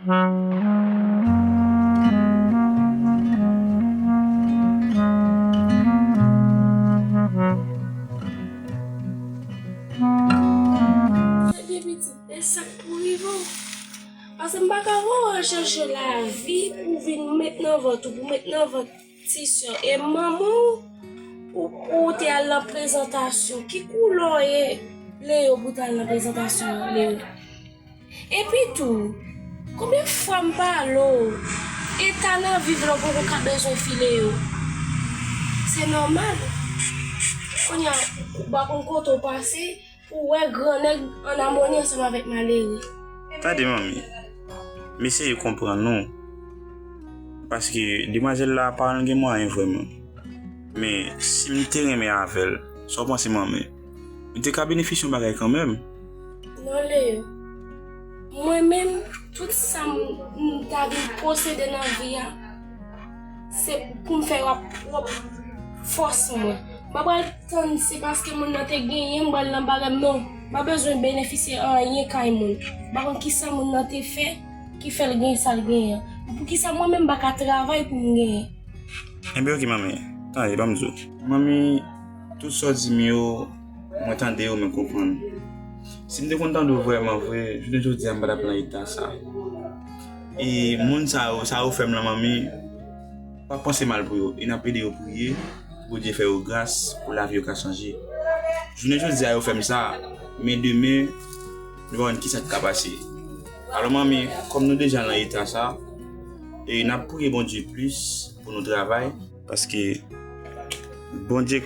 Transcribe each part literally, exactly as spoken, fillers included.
Ebyen pitit, e sa k pou rive w. Paske m pa ka voye w al chèche lavi pou w vin met nan vant ou, pou w met nan vant ti sè w. E manman w, ou, ou te al nan prezantasyon. Ki koulè w ye, Leo, pou w t al nan prezantasyon, Leo? Epi tou, konbyen fwa m pale w, eta n ap viv la, w poko ka bezwen fi Leo? Se nòmal. Kounye a, ou pa konn kote w pase, pou w wè gran nèg an amoni ansanm avèk malere. Tande, manmi. M eseye konprann ou. Paske demwazèl la, paran l gen mwayen vrèman. Men, si m te renmen avè l, sa w panse, manmi? M te ka benefisye yon bagay kanmenm. Non, Leo. Mwen menm, tout sa m, m ta vin posede nan vi a, se pou m fè yo ap pwòp fòs mwen. M pa pral tann se paske moun nan te genyen m pral nan bagay m, non. M pa bezwen benefisye anyen kay moun. M pa konn kisa moun nan te fè ki fè l genyen sa l genyen an. Poukisa mwen menm m pa ka travay pou m genyen? Enben, oke, manmi. Tande, ban m di w. Manmi, tout sa w di m yo, mwen tande yo, mwen konprann. Si m te konn tande w vrèman vre, jounen jodi a, m pa t ap nan eta sa. E moun sa yo, sa yo fè m lan, manmi, pa panse mal pou yo. E n ap ede yo priye, pou Bondye fè yo gras, pou lavi yo ka chanje. Jounen jodi a, yo fè m sa, men demen, nou pa konn kisa k ka pase. Alò, manmi, kòm nou deja nan eta sa, e n ap priye Bondye plis pou nou travay. Paske Bondye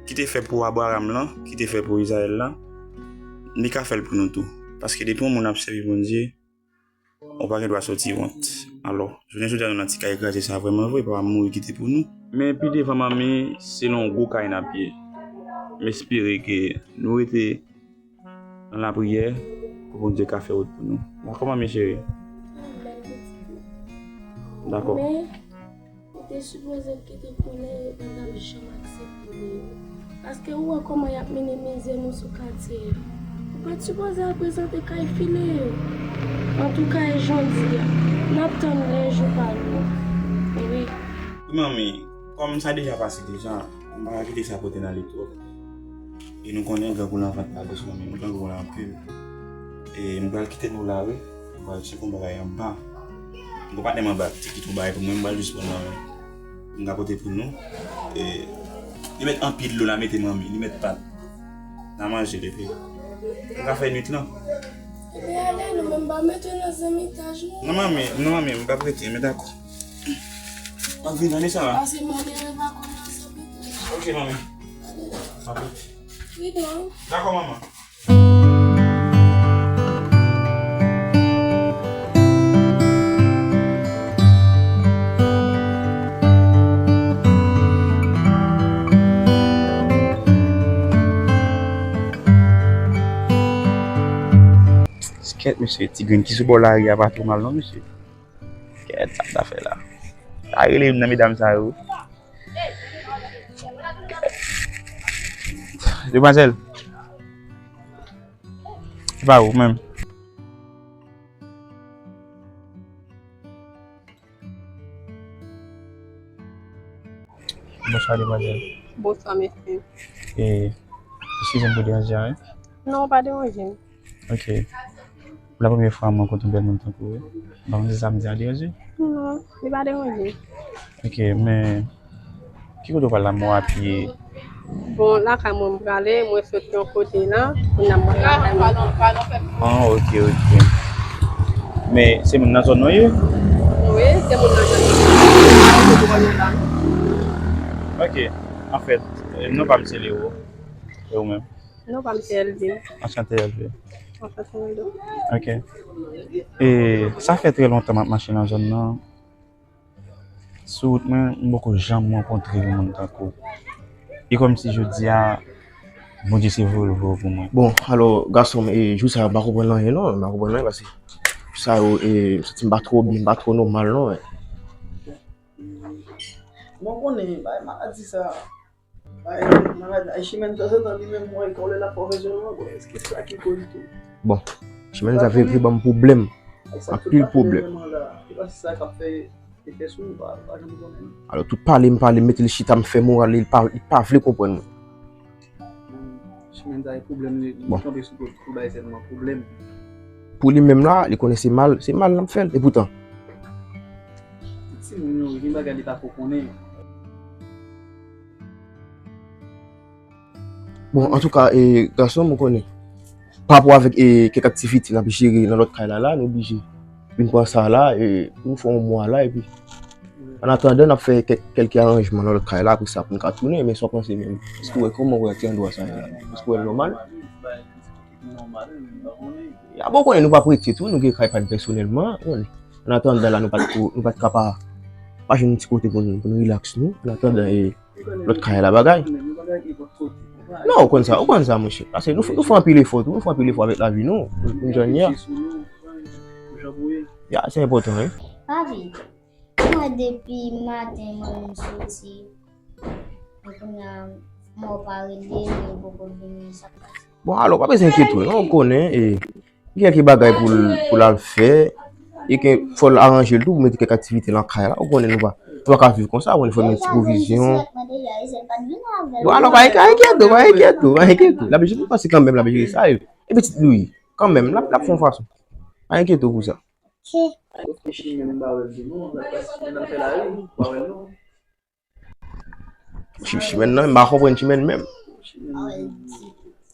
ki te fè pou Abraram lan, ki te fè pou Izrayèl lan, li ka fè l pou nou tou. Paske depi yon moun ap sèvi Bondye, ou pa gen dwa soti wont. Alò, jounen jodi a nou nan ti kay kraze sa vrèman vre, papa m mouri kite pou nou. Men pi devan manmi, se nan yon gwo kay n ap ye. M espere ke nou rete nan lapriyè pou Bondye ka fè wout pou nou. Dakò, manmi cheri? Dakò. Men, ou te sipoze kite koulè yo, pa t ap janm aksepte yo. Paske ou wè kòman y ap minimize nou sou katye a. Ou pa t sipoze al prezante kay fi Leo. Antouka, e jan w di a, n ap tann lè jou pa nou an. Wi. Wi, manmi, kòm sa deja pase deja, m pa ka kite sa pote n ale twòp. E nou konnen grangou lan vant pa dous, manmi, m grangou lan anpil. E m pral kite nou la, wi. M pral tcheke yon bagay anba. M gon patnè m anba ki te kite yon bagay pou mwen, m pral jis pran nan men. M ka pote pou nou. E li met anpil dlo la, mete manmi, li met pat. N a manje depi. M ka fè nwit lan. Epi ale, nou menm pa mete nan zanmitaj nou. Non, manmi, non, manmi, m p ap rete, men dakò. M ap vin, tande sa. Pase malere pa kòmanse pete. Oke, manmi. Ale. M ap rete. Freedom. Dakò, manman. Kèt, mesye, ti grenn ki sou bò lari a pa twò mal non, mesye. Kèt, sa m ta fè la? Sa rele youn nan medam sa yo. Demwazèl. Se pa ou menm. Bonswa, demwazèl. Bonswa, mesye. E, eskize m pou deranje a, wi. Non, pa deranje m. Ok. Pou la premyè fwa mwen kontre yon bèl moun tankou ou. Bon, se sa m di a deranje? Non, li pa deranje. Ok, men ki kote w pral la, mwen apye? Bon, lakay mwen m prale, mwen sot yon kote la, kounye a mwen lakay mwen. Ah, ok, ok. Men se moun nan zòn nan ye? Wi, se moun nan zòn nan. Ok, anfèt, non pa m se Leo. E ou menm? Non pa m se Elvin. Anchante, Elvin. Anchante, Elvin. Ok. E sa fè trè lontan m ap mache nan zòn nan. Sou wout mwen, m poko janm rankontre yon moun tankou w. E kòmsi jodi a, Bondye se voye l voye w pou mwen. Bon, alò, gason m, e, jou sa yo, m pa konprann anyen non, m pa konprann anyen paske sa yo, e, m santi m pa twò byen, m pa twò nòmal non, men. Mwen konnen, bay maladi sa. Ay, malad, ay, Chimèn, tanzantan, li menm, mwen, kan w lè l ap fè w fè zòn nan, bon, èske sa ki koz tou? Bon, Chimèn sa vin, vin ban m pwoblèm. Anpil pwoblèm. Alò, tout pale m pale, m mete l chita, m fè moral li, li pa, li pa vle konprann mwen. Bon. Pou li menm la, li konnen se mal, se mal l ap fè l. Epoutan, bon, antouka, e, gason m, ou konnen, pa rapò avèk, e, kèk aktivite n ap jere nan lòt kay la, la, nou oblije vin pran sa la, e, pou nou fè yon mwa la, epi, annatandan, n ap fè kèk, kèlke aranjman nan lòt kay la, apre sa, pou n ka tounen, men sa w panse menm? Èske w wè, kòman w wè ti andwa sa ye la? Èske w wè l nòmal? Ya, bon, konnen nou p ap rete tou, nou gen kay pa n pèsonèlman, konnen. Annatandan la, nou pa t ko, nou pa t ka pa, pa jwenn yon ti kote pou nou, pou nou rilaks nou. Annatandan, e, lòt kay la bagay. Non, ou konn sa, ou konn sa, monchè. Paske nou, nou fè anpil efò tou, nou fè anpil efò avèk lavi nou, pou, pou n jwenn li a. Ya, se enpòtan, wi. Papi, mwen depi maten, mwen menm soti. E kounye a, mò pa rele, li poko vini, sa k pase? Bon, alò, pa bezwen enkyete w, non, ou konnen, e, gen kèk bagay pou l, pou l al fè, e ke fò l aranje l tou, pou mete kèk aktivite nan kay la, ou konnen nou pa, nou pa ka viv konsa, ou konnen fò n gen ti pwovizyon. Bon, alò, pa enkyete w, pa enkyete w, pa enkyete w. L ap jere, m panse kanmenm l ap jere sa, e, e pitit li, kanmenm, l ap, l ap fè yon fason. Pa enkyete w pou sa. Chi-, chimèn nan, m pa konprann chimèn menm.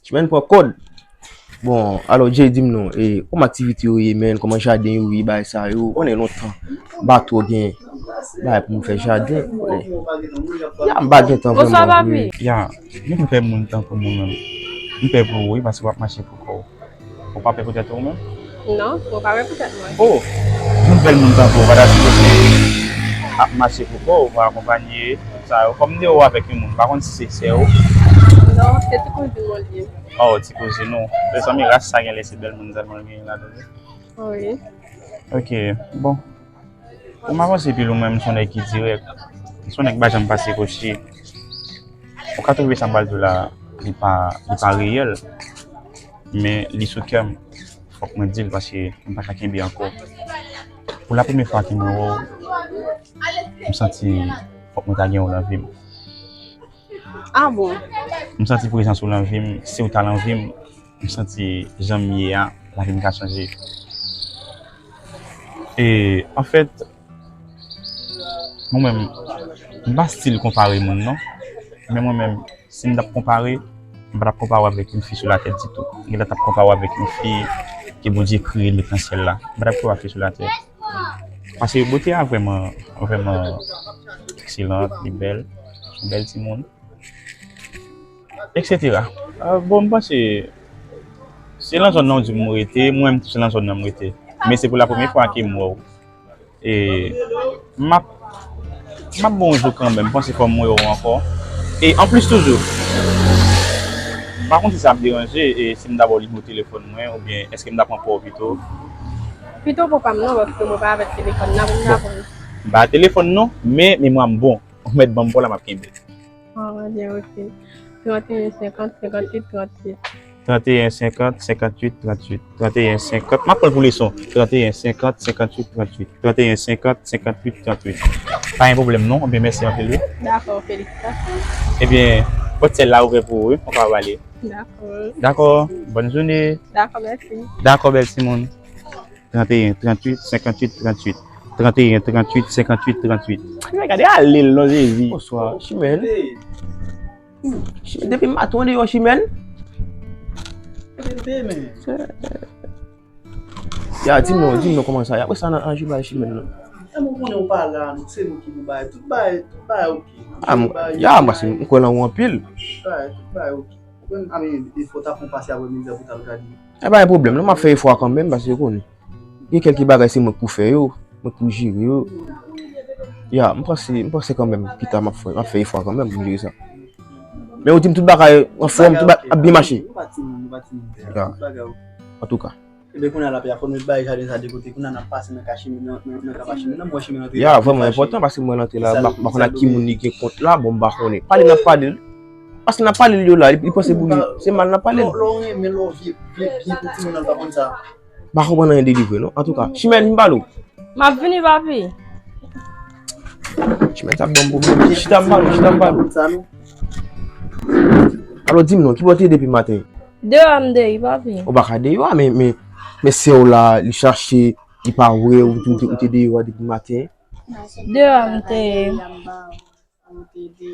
Chimèn pran kòd. Bon, alò, Jay, di m non, e, kòman aktivite yo ye, menm, kòman jaden yo ye, bagay sa yo, konnen lontan, m pa twò gen bagay pou m fè jaden, konnen. Ya, m pa gen tan vrèman vre. Ya, m pè moun tankou mwen menm. M pè pou ou, wi, paske w ap mache pou kò w. Ou pa pè pou tèt ou menm? Non, mwen pa pè pou tèt mwen. Oh, yon bèl moun tankou w pa ta sipoze ap mache pou kò w, pa akonpanye, tout sa yo. Kòm m te wè w avèk yon moun, m pa konn si se sè w. Non, se ti kouzin mwen li ye. Oh, ti kouzin ou. Mezanmi, ras sa genlè se bèl moun sèlman l genyen ladan l wi. Wi. Ok, bon. Pou m avanse pi lwen, mwen, m se yon nèg ki dirèk. M se yon nèg ki pa janm pase kochi. Ou ka twouve sa m pral di w la, li pa, li pa reyèl. Men li sou kè m. Fòk mwen di l paske m pa ka kenbe ankò. Pou la premyè fwa ke mwen wè w, m santi fòk mwen ta gen w nan vi m. Ah bon? M santi prezans ou nan vi m, si w ta nan vi m, m santi jan m ye a, lavi m ka chanje. E, anfèt, mwen menm, m pa stil konpare moun non. Men mwen menm, si m t ap konpare, m pa t ap konpare w avèk yon fi sou latè ditou. M gentan t ap konpare w avèk yon fi ke Bondye kreye, l met nan syèl la. M pa t ap konpare w ak fi sou latè. Paske bote a vrèman, vrèman ekselan, li bèl, bèl timoun. Etsetera. Ah, bon, m panse, se nan zòn nan w di m ou rete, mwen menm tou se nan zòn nan m rete. Men se pou la premyè fwa ke m wè w. E m ap, m ap ba w yon jou kanmenm, m panse fò m wè w ankò. E anplis toujou, m pa konn si sa ap deranje, e si m ta ba w nimewo telefòn mwen, oubyen èske m ta pran pa w pito? Pito pran pa m non, paske mwen pa avèk telefòn nan, pou m ta konn. M pa telefòn non, men memwa m bon. Ou mèt ban m pa w la, m ap kenbe. Ah, byen, ok. Trannteyen senkant, senkantuit, tranntuit. Trannteyen senkant, senkantuit, tranntuit. Trannteyen senkant, m ap pran l pou leson. Trannteyen senkant, senkantuit, tranntuit. Trannteyen senkant, senkantuit, tranntuit. Pa gen pwoblèm non, byen mèsi anpil wi. Dakò, felisitasyon. Ebyen, pòt syèl la ouvè pou ou wi, ou ka pale. Dakò. Dakò, bòn jounen. Dakò, mèsi. Dakò, bèl timoun. Trannteyen tranntuit, senkantuit, tranntuit. Trannteyen tranntuit, senkantuit, tranntuit. Gade ale l non Jezi. Bonswa, Chimèn. Chimèn, depi maten w deyò, Chimèn. Ya, di m non, di m non kòman sa ye. Apre sa, n a, n a jwe bay Chimèn non. E mwen konnen ou pa la, se nou ki pou bay. Tout bay, tout bay, ok. Ah, m, ya, m pase, m kwè nan ou anpil. Tout bay, tout bay, ok. Ou konn, a men, defwa w ta fè yon pase aprè midi a pou w t al gade. E pa gen pwoblèm non, m ap fè efò a kanmenm, paske ou konnen. Gen kèlke bagay se mwen k pou fè yo, mwen k pou jere yo. Ya, m panse, m panse kanmenm, pita m ap fè, m ap fè efò a kanmenm pou m jere sa. Men ou di m tout bagay anfòm, tout bagay ap byen mache. Nou pa timoun, nou pa timoun. Ya. Tout bagay ok. Antouka. Ebyen kounye a la, Pè, fò nou bay jaden sa de kote. Kounye a n ap pase nan ka chimèn nan, nan, nan ka pa chimèn nan, m wè chimèn antre. Ya, vrèman enpòtan, paske mwen rantre la, m pa, m pa konn ak ki moun li gen kont la, bon, m pa konnen. Pale n ap pale l. Paske n ap pale l yo la, li, li panse pou li, se mal n ap pale l. Lè w renmen, lè w vle, vle byen pou timoun nan, l pa konn sa. M pa konprann anyen de li vre non. Antouka, Chimèn, vin pale w. M ap vini, papi. Chimèn, sa ap ban m pwoblèm. Chita, m pale w, chita, m pale w. Alò, di m non, ki bò w te ye depi maten? Deyò a m te ye, papi. Ou pa ka deyò a, men, men, men sè w la, li chache, li pa wè w, ou te, ou te deyò a depi maten. Deyò a m te ye.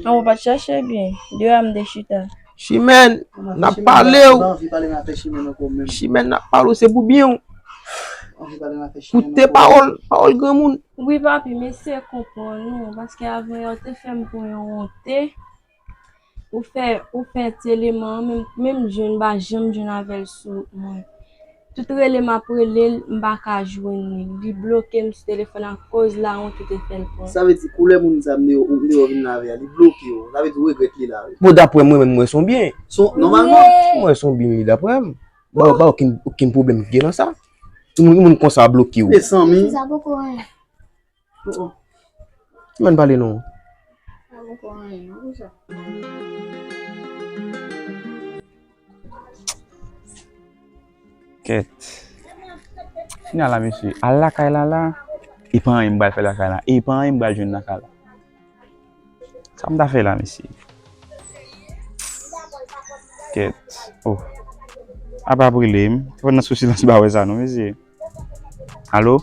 An, ou pa t chache byen. Deyò a m te chita. Chimèn, n ap pale w. Chimèn, n ap pale w, se pou byen w. Koute pawòl, pawòl granmoun. Wi, papi, men se konprann ou, paske avan yè w te fè m pran yon wonte. Ou fè, ou fè ti eleman an, menm, menm jwenn, m pa janm jwenn avè l sou wout mwen. Tout rele m ap rele l, m pa ka jwenn li. Li bloke m sou telefòn akoz lawont ou te fè l pran. Sa vle di koulè moun sa m te, m te wè w vin lave a, li bloke w. Sa vle di w regrèt li la, wi. Bon, daprè mwen menm, mwen se yon byen. Son, nòmalman. Mwen se yon byen li daprè m. Ba, ba okenn, okenn pwoblèm ki gen nan sa. Yon moun, yon moun konsa bloke w. Mezanmi. Sa poko anyen. Oh, oh. Ki moun pale non? Sa poko anyen, non, pou sa. Kèt. Fini la, mesye. Al lakay la, la. E pa anyen m pral fè lakay la. E pa anyen m pral jwenn lakay la. Sa m ta fè la, mesye? Kèt. Oh. Apa ap rele m. Fò nan sou silans ba wè sa, non, mesye. Alo?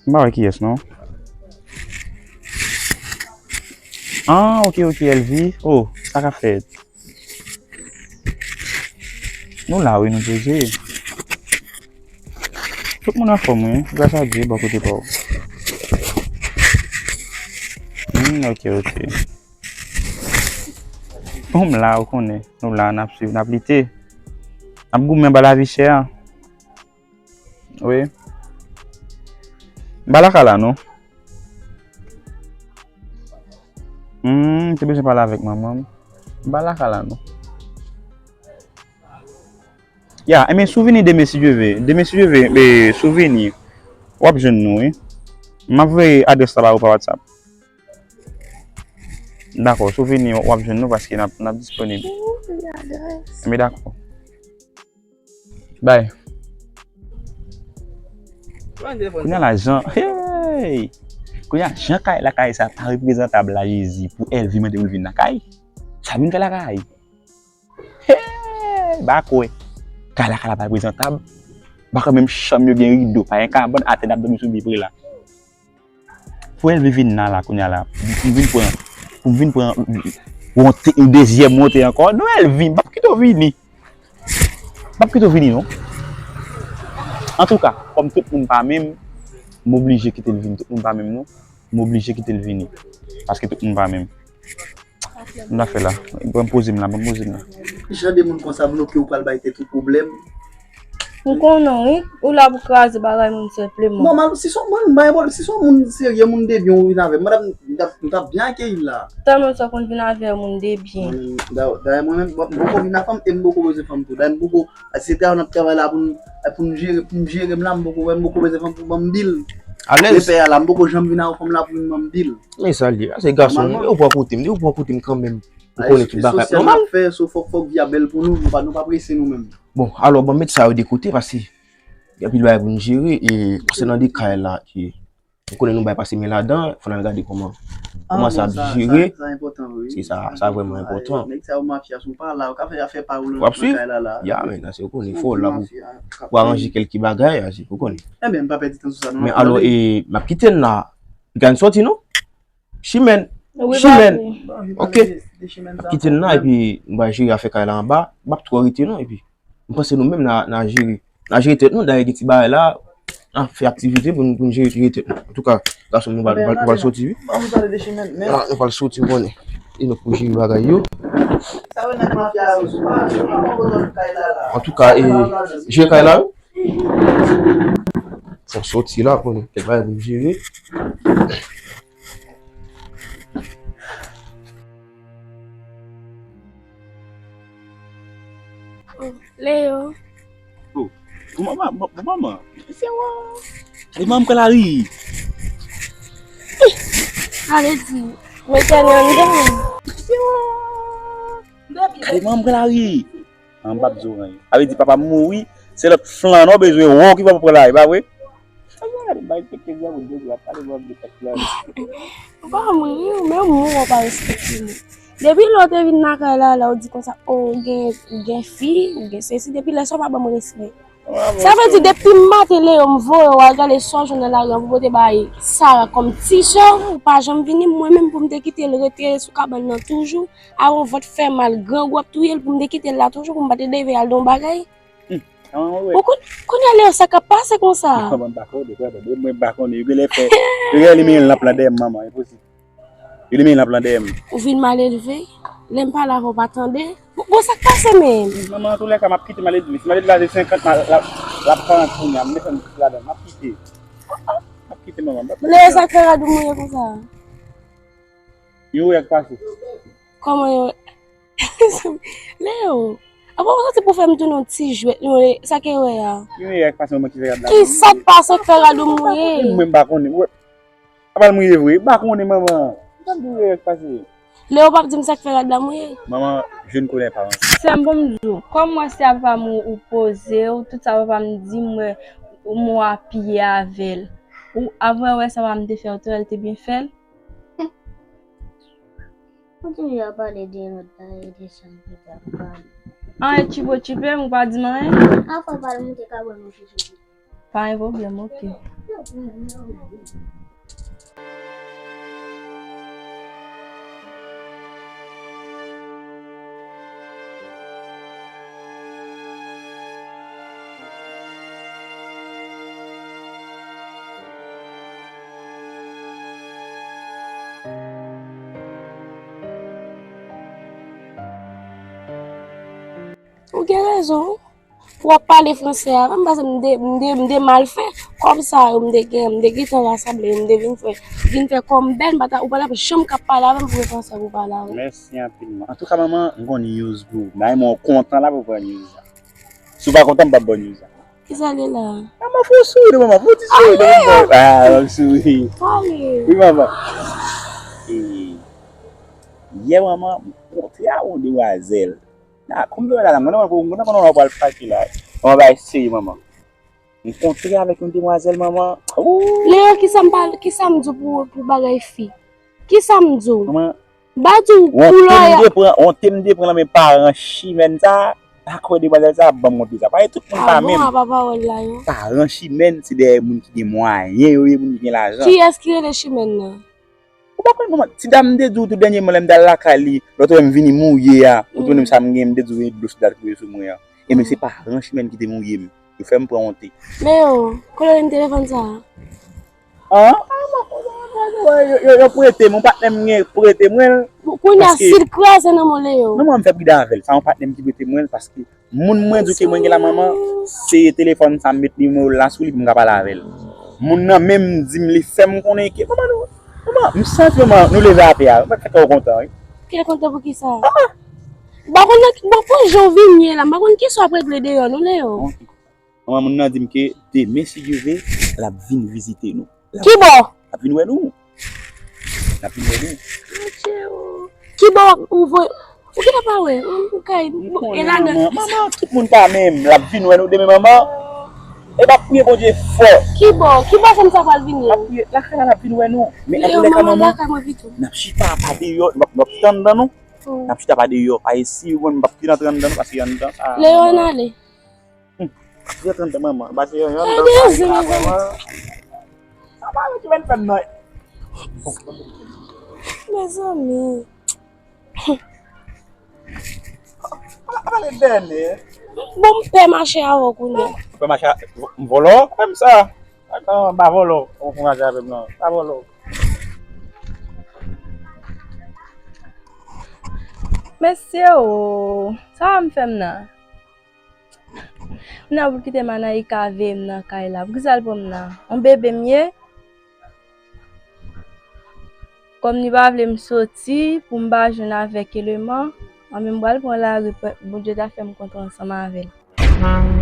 M pa wè kiyès non. Ah, ok, ok, Elvi. Oh, sa k ap fèt? Nou la, wi, nou poze. Tout moun anfòm, wi. Gras a Dye, bò kote pa w. Hmm, ok, ok. Bon, m la, ou konnen. Nou la, n ap swiv, n ap lite. N ap goumen anba lavi chè a. Wi. M pa lakay la, non. Hmm, m te bezwen pale avèk manman m. M pa lakay la, non. Ya, enben, si w vini demen, si Dye ve. Demen, si Dye ve, e, si w vini, w ap jwenn nou, wi. M ap voye adrès la ba ou pa WhatsApp. Dakò, si w vini, w ap jwenn nou paske n ap, n ap disponib. Enben, dakò. Bay. Kounye a la, jan, hey! Kounye a, jan kay lakay sa pa reprezantab la, Jezi, pou Elvi mande pou l vin lakay. Sa vin fè lakay? Hey! Ba kwè. Kay lakay la pa reprezantab. Ba kwè menm chanm yo gen rido, pa gen kabann, atè n ap dòmi sou pye pre la. Pou Elvi vin la, la, kounye a la, pou m vin pran, pou m vin pran wonte, yon dezyèm wonte ankò. Non, Elvi, m p ap kite w vini. M p ap kite w vini, non. Antouka, kòm tout moun pa menm, m oblije kite l vini. Tout moun pa menm, non. M oblije kite l vini. Paske tout moun pa menm. M ta fè la. Ban m poze m la, ban m poze m la. Ki jan de moun konsa bloke ou pral bay tèt ou pwoblèm? M konnen w, wi. Ou la pou kraze bagay moun senpleman. Nòmal, si se yon moun, m pa gen pwoblèm. Si se yon moun serye, moun de byen, ou vin avè m, madam, m t ap, m t ap byen akeyi l la. Tèlman sa w konn vin avè moun de byen. Mwen menm, da-, dayè mwen menm, m poko vin a fanm e m poko bezwen fanm tou. Dayè m poko, si se travay n ap travay la pou n, pou n jere, pou n jere m la, m poko, m poko bezwen fanm pou ban m bil. Alèz. Repè a la, m poko janm vin a yon fanm la pou vin ban m bil. Men sa l ye, se gason, nòmalman, ou pran kote m, ou pran kote m kanmenm. Ou konnen tout bagay nòmal. Fè, so fòk, fòk vi a bèl pou nou, nou pa, nou pa prese nou menm. Bon, alò, bon, met sa yo de kote, paske gen anpil bagay pou nou jere, e konsènan de kay la, ki, ou konnen nou bay pase men ladan, fò n al gade kòman, kòman sa ap jere. Se sa, sa vrèman enpòtan. Nèg sa yo mafya, si w pa la, yo ka fè afè pa yo nan kay la, la. Ya, men, sa se ou konnen, fò w la pou, pou aranje kèlke bagay, ou konnen. Enben, m pa pèdi tan sou sa, non. Men alò, e, m ap kite n la, gade n sòti, non? Chimèn. Chimèn. Ok. Kite n la, epi m pral jere afè kay la anba. M p ap twò rete non, epi m panse nou menm n a, n a jere. N a jere tèt nou, dayè gen ti bagay la, n a fè aktivite pou n, pou n jere, jere tèt nou. Antouka, gason m, nou pral, nou pral, nou pral sòti, wi. Ah, nou pral sòti, ou konnen. E nou pou jere bagay yo. Antouka, e, jere kay la, wi. Fò sòti la, konnen kèk bagay pou n jere. Leo. Oh, bon manman, bon, bon manman. Se ou. Gade manman m kè lari. Ale di, men kè nan dan. Se ou. Gade manman m kè lari. An, m p ap di w anyen. Sa vle di papa m mouri, Se lòt flan non bezwen wè ki va pran la, e pa vre? Ay, gade, bay pete gwa pou de gwa, pale mwen de tèt la. Ou pa mwen, wi, ou menm ou pa respekte mwen. Depi lè w te vin lakay la, la ou di konsa, oh, ou gen, ou gen fi, ou gen sesi, depi lè sa w pa ban mwen respè. Sa vle di depi m maten Leo m voye w al gade sa w jwenn nan lari an pou pote bay Sara kòm ti sè w, ou pa janm vini, mwen menm pou m te kite l rete sou kabann nan toujou, a yon vant fè mal, grangou ap touye l pou m te kite l la toujou, pou m pa te leve al di yon bagay. Hmm. Ou kon-, kounye a Leo sa k ap pase konsa? Manman, m pa konnen, frè, tande, mwen m pa konnen, yo genlè fè, yo genlè limen lanp lan dèyè m, manman, enposib. Yo limen lanp lan dèyè m. Ou vin malelve? Lè m pale avè w, w pa tande? Bon, bon, sa k pase menm? Manman, antoulèka, m ap kite malelve. Si malelve la se senkant, l ap, l ap karant kounye a, m desann ladan, m ap kite. M ap kite, manman. Leo, sa k fè rad ou mouye konsa? Yon wè k pase. Kòman yon Leo, apa w santi pou fè m tounen yon ti jwèt, yon le-, sa ke wè a? Yon wè k pase, manman, ki fè rad la. Ki sa k pase k fè rad ou mouye? Mwen m pa konnen. Apa l mouye vre? M pa konnen, manman. M t ap di w wè k pase. Leo p ap di m sa k fè rad la mouye. Manman, je ne connais pas. Sè m, bon m di w, kòm mwen se a papa m ou, ou poze w, tout sa papa m di m, mwen, ou mwen apiye avè l. Ou, avè w wè sa papa m te fè w, te wè l te byen fè l? Kontinye ap pale de lòt bagay, de sa m te ap pale. Anyen chipo chipe m, ou pa di m anyen? Afè w pale, m te ka wè nou chiche. Pa gen pwoblèm, oke. Ou gen rezon. Pou w ap pale fransè avè m, paske m te, m te, m te mal fè. Kòb sa yo m te gen, m te gentan rasanble yo, m te vin fè, vin fè kò m bèl, m pa ta, ou pa t ap janm ka pale avè m pou gen fransè pou pale avè m. Mèsi anpilman. Antouka, manman, m gon news pou ou. M ta renmen w kontan la pou w pran news la. Si w pa kontan, m p ap ba w news la. Kisa l ye la? Manman, fè w souri, manman, fè w ti souri. Ah, m souri. Pale. Wi, manman. E, yè, manman, m kontre a yon demwazèl. Ah, kòm nou wè la, mwen, mwen, mwen, mwen, mwen, mwen pral pati la. Mwen bay seri, manman. M kontre avèk yon demwazèl, manman. Ooh. Leo, kisa m pa, kisa m di w pou, pou bagay fi? Kisa m di w? Manman. M pa di w koulè a. Wonte m te pran, wonte m te pran nan men paran chimèn sa, pa kwè demwazèl sa ap ban m wonte sa. Paske tout moun pa menm. Ah bon, apa pawòl la yo? Paran chimèn, se dèyè moun ki gen mwayen yo ye, moun ki gen lajan. Kiyès ki rele chimèn nan? Ou pa konn manman, ti dam m te di w tou dènyèman lè m t al lakay li, lòt wè m vini mouye a, ou te konnen sa m gen, m te di w e dlo sou dat mouye sou mwen an. Ebyen se paran chimèn ki te mouye m. Yo fè m pran wonte. Leo, kote w jwenn telefòn sa a? An? Yo, yo, yo prete m, yon patnè m gen prete mwen l. Kounye a, si l kraze nan men w, Leo. Non, mwen, m fè brida avè l. Sa yon patnè m ki prete mwen l paske moun mwen di w ke mwen gen la manman, se telefòn sa m met nimewo l la sou li pou m ka pale avè l. Moun nan menm di m li fè m konnen ke, manman, nou, manman, m santi manman, nou leve atè a, mwen fè kè w kontan, wi. Kè kontan pou kisa? M pa konn nan, m pa konn jan w vin ye la, m pa konn kisa w ap regle deyò, non, Leo. Ok. Manman, moun nan di m ke demen, si Dye vle, l ap vin vizite nou. Kibò? L ap vin wè nou. L ap vin wè nou. Adje o. Kibò ou voye? Ou gentan pa wè? Ou kay, e ladan. Manman, tout moun pa menm. L ap vin wè nou demen, manman. E m ap priye Bondye fò. Kibò? Kibò fanm sa pral vini? M ap priye, lakay la, l ap vin wè nou. Men antoulèka, manman, n ap chita pa deyò, n ap, n ap chita anndan nou. N ap chita pa deyò, pa isi, ou konn m p ap vin antre anndan nou, paske anndan sa. Leo, ann ale. Hmm. Yo trant manman, pase yo yon dòk la, manman. Sa pa yon ti menn fè m non. Mezanmi. Apa le dènye? Bon, m pè mache avè w kounye a. M pè mache a, m vòlò, fè m sa. Atann, m pa vòlò, ou pou mache avè m non. Pa vòlò. Mesye o, sa w ap fè m nan? Moun nan pou kite m al nan E K V m nan kay la. Poukisa l pran m nan? On bebe m ye? Kòm li pa vle m soti pou m pa jwenn avèk eleman, anben m pral pran lari, Bondye ta fè m kontre ansanm avè l.